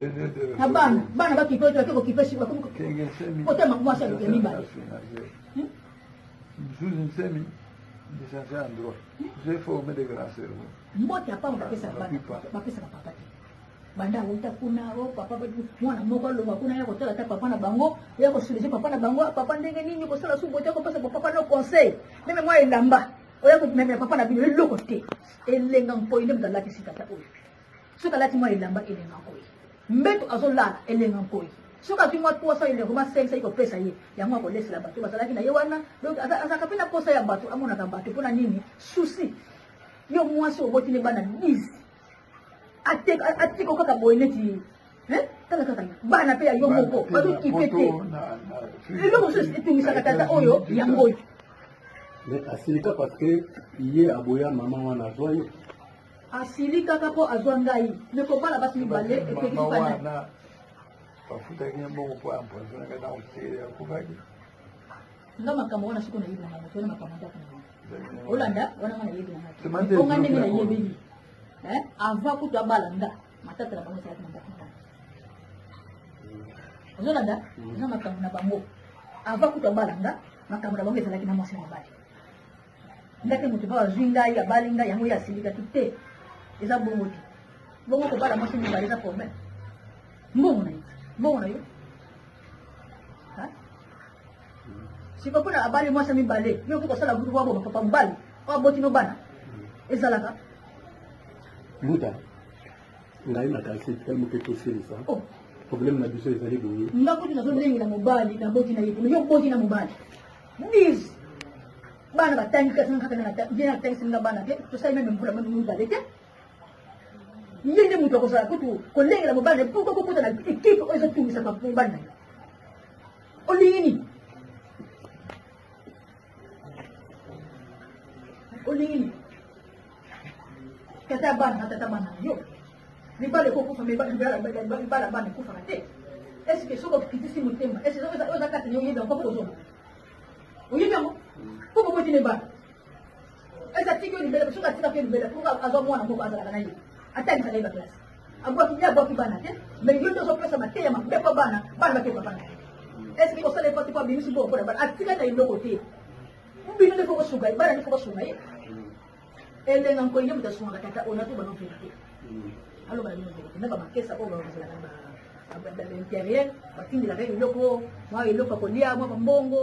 Na bana bana bakipe oyo bake kokipe kotema mwasi ya mibale. Mzuzu Nsemi, licencié en droit. J'ai formé des grands cerveaux. Mbote ya pamba bapesaka bana, bapesaka papa te. Banda awuta kuna o papa, mwana moko alongwa kuna ya kotala ta papa na bango, ya kosoulager papa na bango. Papa, ndenge nini kosala su bote, kopesa papa no conseil, même mwa elamba oya komemela papa na bino, eloko te. Elenga Nkoi nde moto alatisi tata oyo. Soki alati mwa elamba, Elenga Nkoi. Mbeto azolala, Elenga Nkoi. Soki azwi mwa 300 elengo, mwa 500 kopesa ye yango, akolesela bato bazalaki na ye wana. Donc azalaka mpe na posa ya bato, amonaka bato. Mpona nini souci? Yo mwasi obotini bana 10, atiko kaka boye neti tala kaka bana mpe ya yo moko bazokipe te. Eloko mosusu etungisaka tata oyo, yango oyo. Mais asilika parce que ye aboya mama wana azwa ye. Asili kaka mpo azwa ngai, me kobala basi mibale epekisi bana. Bafutaki ye mbongo mpo empoisonnaka ntango Tshisekedi akufaki. Nga makambo wana siko nayebi na ngai, wana makambo ndako na ngai olanda wana, nga nayebi na ngai onga ndenge nayebeli. Avant kutu abala nga, matata na bango ezalaki na ndako na ngai. Ozolanda, eza makambo na bango. Avant kutu abala nga, makambo na bango ezalaki na mwasi na mobali. Nga te, moto mpo azwi ngai, abali ngai, yango ye asilikaki te. Eza bongo te. Bongo kobala mwasi mibale eza problème? Mbongo na ye, mbongo na yo. Siko mpona abali mwasi mibale, yo okoki kosala groupe wabo papa mobali oyo aboti no bana ezalaka. Mbuta, ngai nakanisi etikali moke tosilisa. Oh. Problème na biso ezali boye. Nga kutu nazolengela mobali naboti na ye te. Yo boti na mobali 10 bana, batangi kasi nga kaka ye natangisi nga bana te. Tosali même mbula mibale te. Ye nde moto akozala kutu kolengela mobali. Pourquoi kokota na équipe oyo ezotungisaka mobali na yo? Olingi nini? Olingi nini? Tata bana na tata bana na yo, mibali ekokufa, mibala bana ekufaka te. Est-ce soki okitisi motema, est oza kati na yo, oyebi yango mpo kozonga, oyebi yango mpo boboti ne bana? Ese atiki yo libela? Soki atikaki yo libela, mpo azwa mwana moko azalaka na ye, atangisaka ye baklasse, abwaki ye, abwaki bana te. Mais yo nde ozopesa mateya mabe mpo bana bana bakepa bana. Est-ce kosala efati mpo abimisi mbongo mpona bana, atikali na eloko te? Bino nde fo kosunga ye, bana nde fo kosunga ye. Elenga Nkoi nde moto asungaka tata oyo. Nato bano vérité, aloba na bino vérité. Na bamakesa oyo bazalaka na baintérieur, batindelaka ye eloko, mwa eloko ya kolia, mwa bambongo.